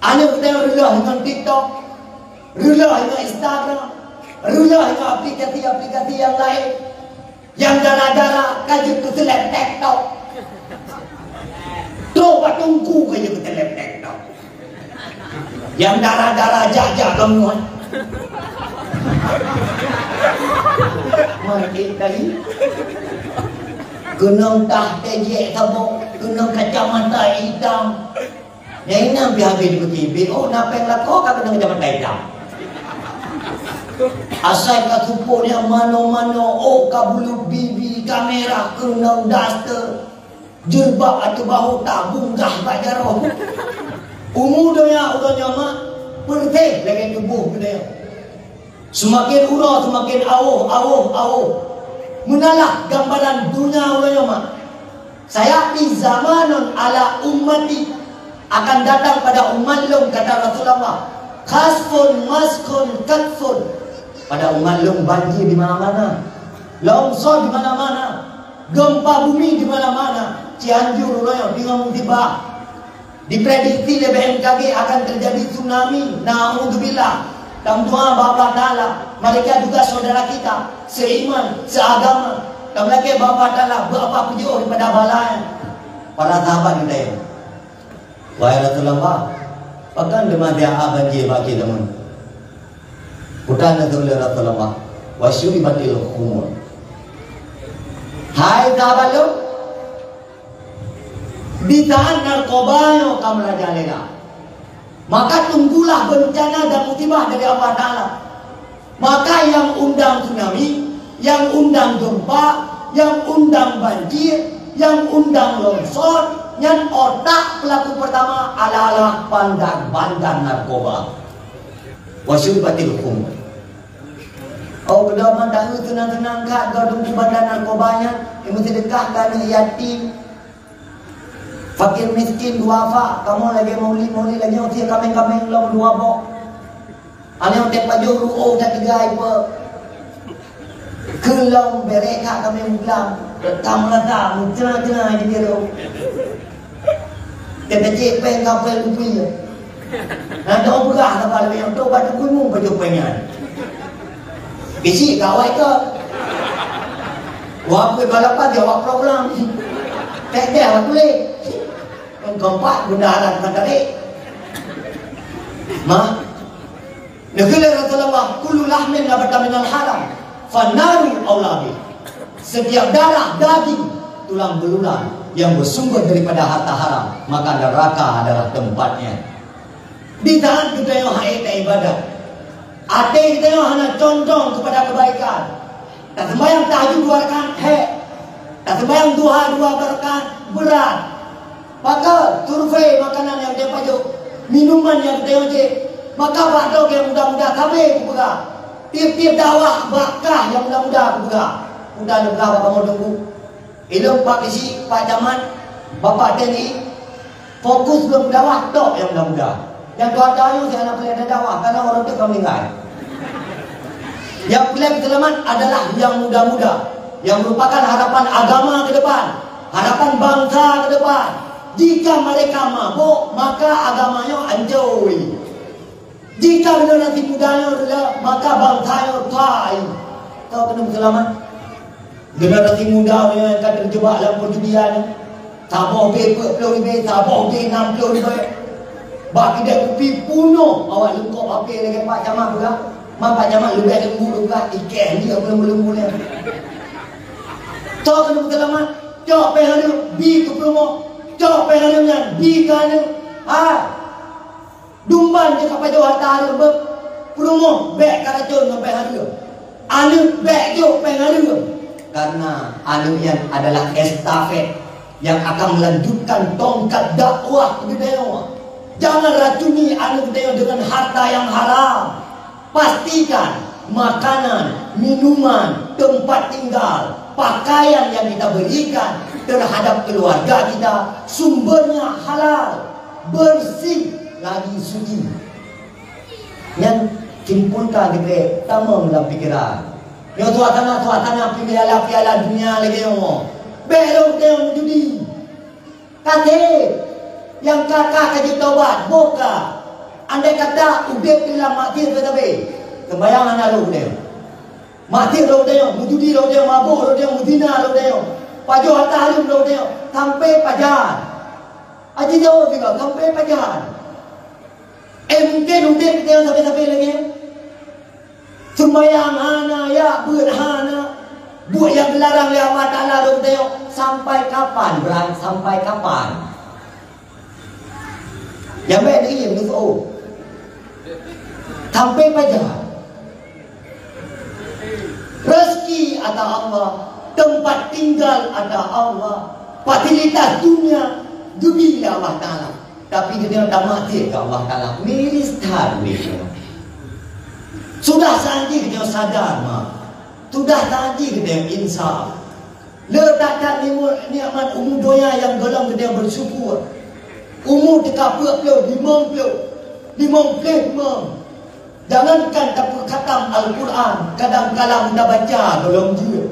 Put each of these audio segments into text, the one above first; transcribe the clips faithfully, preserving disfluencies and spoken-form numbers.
Aneuk geutanyoe reuloh ngon TikTok, reuloh ngon Instagram, reuloh ngon aplikasi-aplikasi nyang laén. Nyang dara-dara ka jeuet keu seuleb TikTok. Trok bak teungku ka jeuet keu seuleb TikTok. Nyang dara-dara jak-jak lom nyoe. Mantap tadi. Keunong tah tejek saboh, keunong kacamata itam. Nyang inong pih habéh dipeukibi, oh, na péng lakoe ka keunong kacamata itam. Asai ka seupôt nyang mano-mano, oh, ka bulut bibi, kamera, keunong daster, jilbab ateueh bahô tabunggah bak jaroe. Umu donya uroe nyoe mak, peureuteh lagèe tuboh geutanyoe. Seumaken uroe, seumaken awöh, awöh, awöh. Meunalah gambaran donya uroe nyoe mak. Sayati zamanun ala ummati, akan datang pada umat lôn, kata Rasulullah, khasfun, maskhun, katfun. Pada umat lôn banjir di mana-mana, longsor di mana-mana, gempa bumi di mana-mana. Cianjur uroe nyoe deungon musibah. Diprediksi lé B M K G akan terjadi tsunami. Naudzubillah. Tameudoa bak Allah Taala, mereka juga saudara kita, seiman, seagama. Tameulakèe bak Allah Taala, beu apa peujeuet daripada bala nyan. Para sahabat ditanya, "Wahai Rasulullah, pakon teuma siat banjir bak akhé zaman?" Peugah lé Rasulullah, "Wa syuribatil khumur." Hai sahabat lôn, di saat narkoba nyoe ka meurajalela, maka tunggulah bencana dan musibah dari Allah Taala. Maka nyang undang tsunami, nyang undang gempa, nyang undang banjir, nyang undang longsor, nyan otak pelaku pertama adalah bandar-bandar narkoba. Wa syuribatil khumur. Oh, keudroe mantong seunang-seunang that, droe teungku bandar narkoba nyan, nyang meuseudeukah keu aneuk yatim, fakir miskin, duafa, kamoe lagèe maulid-maulid lagèe nyoe, sie kaméng-kaméng lom dua boh. Aneuk teuh pajoh ruoh that tiga ipe. Keu lom bèrèh that kaméng meugulam, ka meurasa meucena-cena di jroh. Teuh teucék péng ka péng lupi. Nah, dong peugah saban lagèe nyan, toh bak teungku imum pajoh péng nyan. Bisi ka awai ka. Wah, pukul dua lapan dia awak program. Teh-teh awak tuléh. Yang keempat, bunda haram bukan tarik. Mah. Neukheun lé Rasulullah, "Kullu lahmin nabata minal haram, fannaru aula bih." Setiap darah, daging, tulang belulang yang bersumber daripada harta haram, maka neraka adalah tempatnya. Di saat geutanyoe hana ibadat, até geutanyoe hana condong kepada kebaikan, taseumbahyang tahajud dua rakaat hék, taseumbahyang duha dua rakaat brat. Maka survei makanan nyang geutanyoe pajoh, minuman nyang geutanyoe jieb, maka bak droe nyang muda-muda sabe kupeugah. Tiep-tiep dakwah bak kah nyang muda-muda kupeugah. Muda neupeugah bak kamoe teungku. Ilôn Pak Geuchik, Pak Camat, Bapak T N I, fokus lôn dakwah tok nyang muda-muda. Nyang tuha-tuha nyoe si hana peureulèe dakwah, karena ureueng teuk ka meuninggai. Nyang peureulèe peuseulamat adalah nyang muda-muda, nyang merupakan harapan agama ke depan, harapan bangsa ke depan. Jika mereka mabuk, maka agama nyoe ancôi. Jika generasi muda nyoe rela, maka bangsa nyoe pai. Soe keuneuk seulamat? Generasi muda nyoe nyang ka teujebak lam perjudian. Saboh bèe peuet ploh ribèe, saboh bèe nam ploh ribèe. Bak kidai kupi punoh awak lungkop api lagèe Pak Camat peugah. Ma Pak Camat leubeh leumbut peugah, ikèh ni meuleumbut-leumbut nyan. Soe keuneuk seulamat? Cok péng hareuem, bi keu peurumoh. Cok péng hareuem nyan, bi keu aneuk. Ha! Dumban jeuet ka pajoh hareuem beuh, peurumoh bèk ka racôn ngon péng hareuem. Aneuk bèk jok péng hareuem. Karena aneuk nyan adalah estafet yang akan melanjutkan tongkat dakwah keu geutanyoe. Jangan racuni aneuk geutanyoe dengan harta yang haram. Pastikan makanan, minuman, tempat tinggal, pakaian yang kita berikan terhadap keluarga kita sumbernya halal, bersih, lagi suci. Nyan simpulkan keu tamong lam pikeran. Nyoe suasana-suasana piala-piala dunia lagèe nyoe. Bèk lôn teuh meujudi. Ka trép. Nyang ka, ka, ka jitaubat, boh ka. Andai kata udeb lam maksiat sabe-sabe, seumbahyang hana lôn udeb. Maksiat lôn udeb, meujudi lôn udeb, mabôk lôn udeb, meuzina lôn udeb, pajoh hareuta lôn udeb, sampai pajan. Aji jaweueb juga, sampai pajan. Eh, mungkin udeb kita sabe-sabe lagée nyan. Seumbahyang hana, jak beuet hana. Buet nyang geularang lé Allah Taala lôn tengok, sampai kapan, Bran? Sampai kapan? Nyang bèk diiem neuseuôt. Sampai pajan. Rezeki ata Allah, tempat tinggal ata Allah, fasilitas dunia geubri lé Allah Taala. Tapi geutanyoe tamaksiat keu Allah Taala, miris that udeb nyoe. Sudah saat jih geutanyoe sadar, ma. Sudah saat jih geutanyoe insaf. Le that-that nikmat, nikmat umu donya nyang gohlom geutanyoe beusyukur. Umu teuka peuet ploh, limong ploh, limong ploh limong. Jangankan tapeukhatam Al-Quran, kadang kala tabaca gohlom jeuet.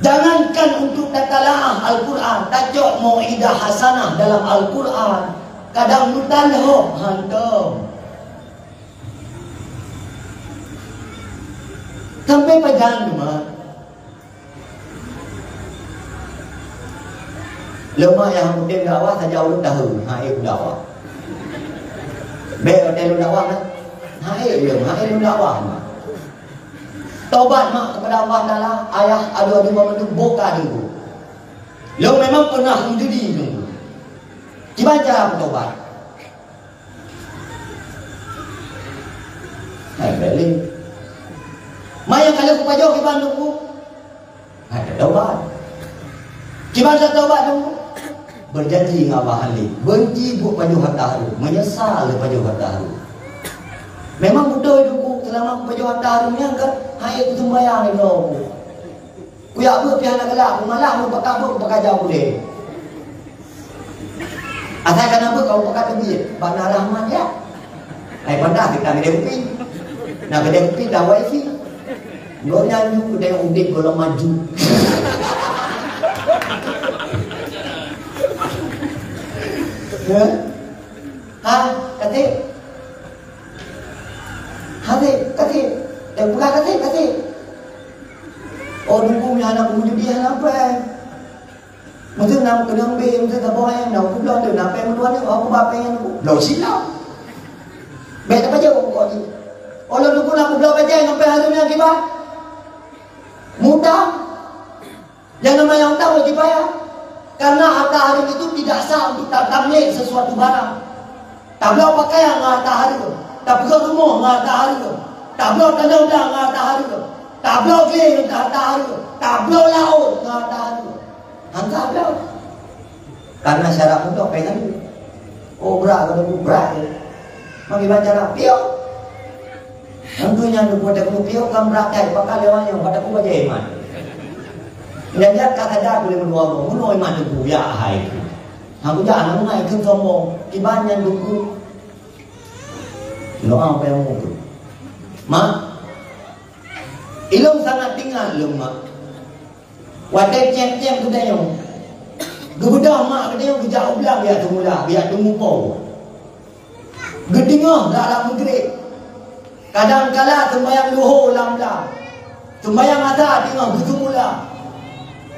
Jangankan untuk tatalaah Al-Quran, tacok mau'izah hasanah dalam Al-Quran, kadang meutalhok hantom. Sampai pajan teuma. Leumah nyang udeb dakwah saja ulôn tahu, hai dakwah. Bèk watèe lôn dakwah kan? Hai lôn, hai lôn dakwah. Tobat mak kepada Allah Taala, ayah adu-adu banmandum boka teungku. Lôn memang pernah meujudi teungku. Kiban cara bertobat? Hai bèk lé. Maya ka lheueh kupajoh kiban teungku. Hai tatobat. Kiban tatobat teungku. Berjanji ngon Allah Alif. Benci buet pajoh hareuta. Meunyeusal lé pajoh hareuta. Memang beutôi teungku, seulama kupajoh hareuta nyan kan, hai kuseumbahyang inoe. Kuyak beuet pih hana galak, kumalah, kupakat beuet, kupakat jak ulèe. Asai ka na beuet, ka kupakat teubiet, bak na rahmat ya. Ai pandah kita gede kupi. Na gede kupi dah wifi. Gobnyan nyoe gede udeb gohlom maju. Ya? Ha, kata? Kata, kata. Dan bukan kata, kata. Oh, dukung yang anak meujudi hana pèng. Meuteun nam keunong B, meuteun tabong ayam, nam kubloe tu, nam pèng meutuan tu, aku ba pèng aku. Bloe silap. Bèk tapajoh pokok jih. Ulôn dukung aku bloe bajèe ngon pèng hareuem nyang kiban. Mutang. Nyang namanya utang wajib bayar. Karena harta hareuem itu tidak sah untuk ta-, tamlek sesuatu barang. Tabloe pakaian ngon harta hareuem, tapeugöt rumoh ngon harta hareuem, tabloe tanoh dan ngon harta hareuem, tabloe glé ngon harta hareuem, tabloe laôt ngon harta hareuem. Han sah bloe. Karena syarat untuk payah hareuem. Oh, brat, kata bu, brat. Bagaimana cara? Piôh. Tentunya, nyoe buet aku piôh kan brat kai, pakon lewat nyoe, pada aku baca iman. Dan dia kata dah boleh menua, menua iman tu, ya, hai. Aku jangan mengai ke sombong. Kiban nyan buku. Doa apa yang mau tu? Mak, ilong sangat tinggal lom, Mak. Watèe cém-cém geutanyoe, geubeudôh mak geutanyoe geujak u blang geujak teumula, geujak teumupo. Geuteungoh lam-lam meugreb. Kadang kala seumbahyang luho lam blang. Seumbahyang asa teungoh geuteumula.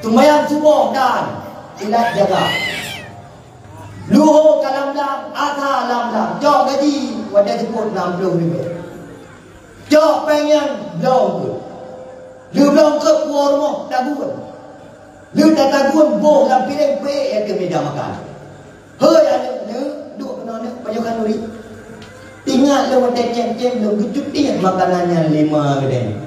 Seumbahyang suboh dan ilat jaga. Luho ka lam blang, asa lam blang. Cok gaji watèe seupôt nam ploh ribèe. Cok pèng nyan bloe eungkôt. Lheueh bloe eungkôt puwoe rumoh tagun. Lheueh tatagun boh lam piréng peuék ateueh meuja makan. Hôi aneuk, neuk, duek keunoe neuk, pajoh khanuri. Ingat lé watèe cém-cém lôn geucut tiep makanan nyan lé ma geutanyoe.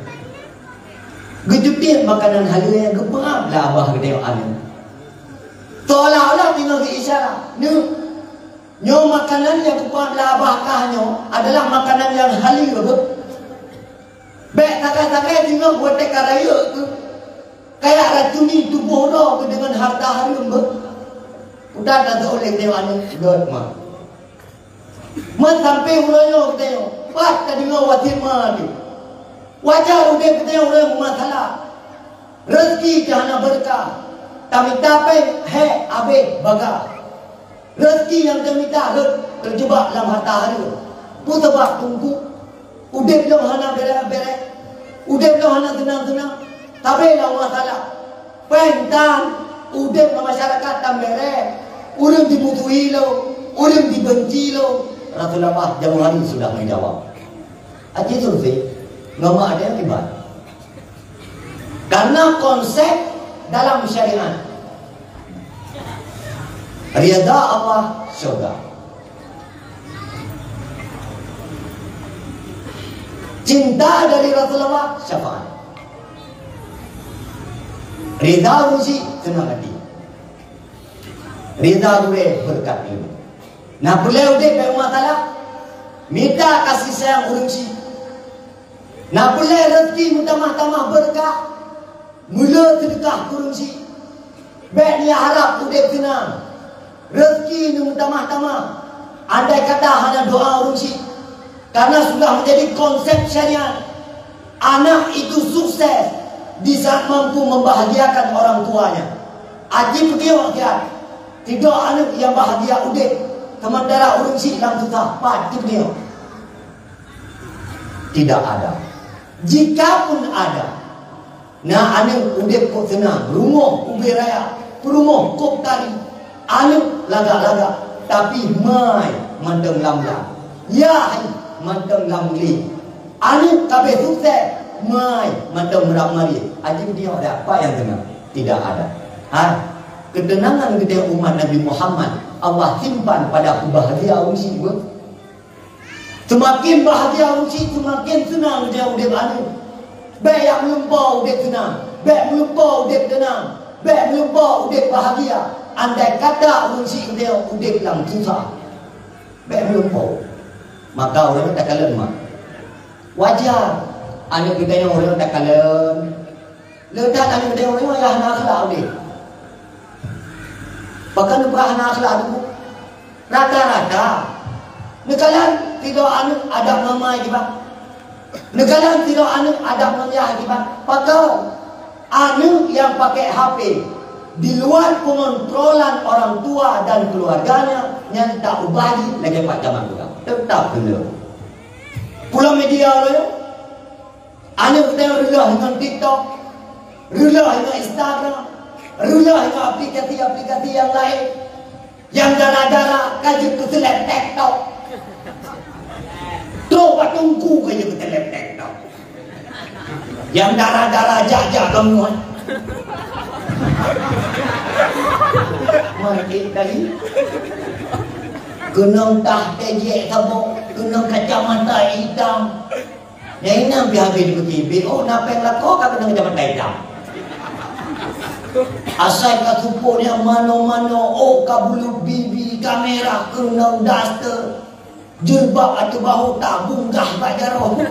Geucut tiep makanan haleue nyang geupeuab lé abah geutanyoe aneuk. Seolah-olah teungoh geuisyarat, neuk, nyoe makanan nyang kupeugah lé abah kah nyoe adalah makanan nyang haleue beuh. Bèk sakai-sakai singoh watèe ka rayeuk keuh, kajak racuni tuboh droe keuh deungon harta hareuem beuh. Udah taseuleueng deungon aneuk, dot ma. Meusampéng uroe nyoe geutanyoe, pat tadeungoe wasiet ma teuh. Wajar udép geutanyoe ureueng meumasalah. Rezeki teuh hana beureukat. Tamita péng hék abéh baga. Rezeki nyang teumita rhot teujeubak lam hareuta hareuem. Peue sabab? Teungku, udeb lôn hana bereh-bereh, udeb lôn hana seunang-seunang. Sabe lam masalah. Péng tan, udeb ngon masyarakat tan bereh. Ureuëng jimusuhi lôn, ureuëng jibeunci lôn. Rasulullah jauh hari sudah menjawab. Aji survei, ngon mak ada akibat. Karena konsep dalam syariat, rida Allah, syurga. Cinta dari Rasulullah, syafaat. Rida ruzi, senang hati. Rida gurée, berkat ilmu. Na peureulée udeb bak masalah, mita kasih sayang ureuëng syiek. Na peureulée rezeki meutamah-tamah beureukat, meulé seudeukah keu ureuëng syiek. Bék neuharab udeb seunang, rezeki neumeutamah-tamah. Andai kata hana doa ureuëng syiek, karena sudah menjadi konsep syariat. Anak itu sukses di saat mampu membahagiakan orang tuanya. Aji peugiyok siat, sidroe aneuëk nyang bahagia udeb, sementara ureuëng syiek lam susah, pat jipeugiyok. Tidak ada. Jikapun ada, na aneuëk udeb kok seunang, rumoh ubé raya, peurumoh kok tari, aneuëk lagak-lagak, tapi mai mantong lam blang, yah mantong lam glé. Aneuëk ka abéh sukses, mai mantong meurab marit. Aji diok dak apa nyang teungoh? Tidak ada. Ha? Ketenangan geutanyoe umat Nabi Muhammad, Allah simpan pada bahagia ureuëng syiek. Seumaken bahagia ureuëng syiek, seumaken seunang geutanyoe udeb aneuëk. Bék jak meulumpoe udeb seunang, bék meulumpoe udeb teunang, bék meulumpoe udeb bahagia. Andai kata ureuëng syiek geutanyoe udeb lam susah, bék meulumpoe. Maka ureuëng takalon mak. Wajar aneuëk geutanyoe ureuëng takalon. Le that aneuëk geutanyoe ureuëng nyang hana akhlak udeb. Pakon neupeugah hana akhlak teungku? Rata-rata. Neukalon sidroe aneuëk adab ngon ma kiban. Neukalon sidroe aneuëk adab ngon yah kiban. Pakon? Aneuëk nyang pakai H P di luar pengontrolan orang tua dan keluarganya, nyan tak ubah jih lagée pat jameun ureuëng. Teutap keuneuk. Pulang media laju. Aneuëk geutanyoe reuloh ngon TikTok, reuloh ngon Instagram, reuloh ngon aplikasi-aplikasi nyang laén. Nyang dara-dara ka jeuet keu seuleb TikTok. Trok bak teungku ka jeuet keu seuleb TikTok. Nyang dara-dara jak-jak lam luwa. Maké tadi. Keunong tah tejek saboh, keunong kacamata itam. Nyang inong pih habéh dipeukibi, oh, na péng lakoe ka keunong kacamata itam. Asai ka seupôt nyang mano-mano, oh, ka bulut bibi, ka mirah, keunong daster, jilbab ateueh bahô tabunggah bak jaroe.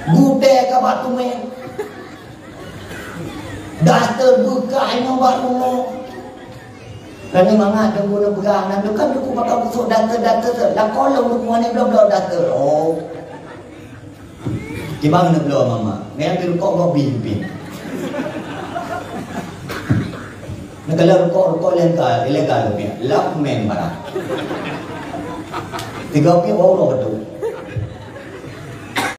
Gutée ka bak tumeng. Daster beukah inong bak rumoh. Lagée mangat Teungku neupeugah, na tukang Teungku maka busôk daster-daster, lakoe lôn Teungku hana bloe-bloe daster. Oh. Kiban neubloe mama, nyan pih rukok gob bih pih. Neukalon rukok, rukok ilegal, ilegal pih. Lap men barang. Tiga pih baru dua betul.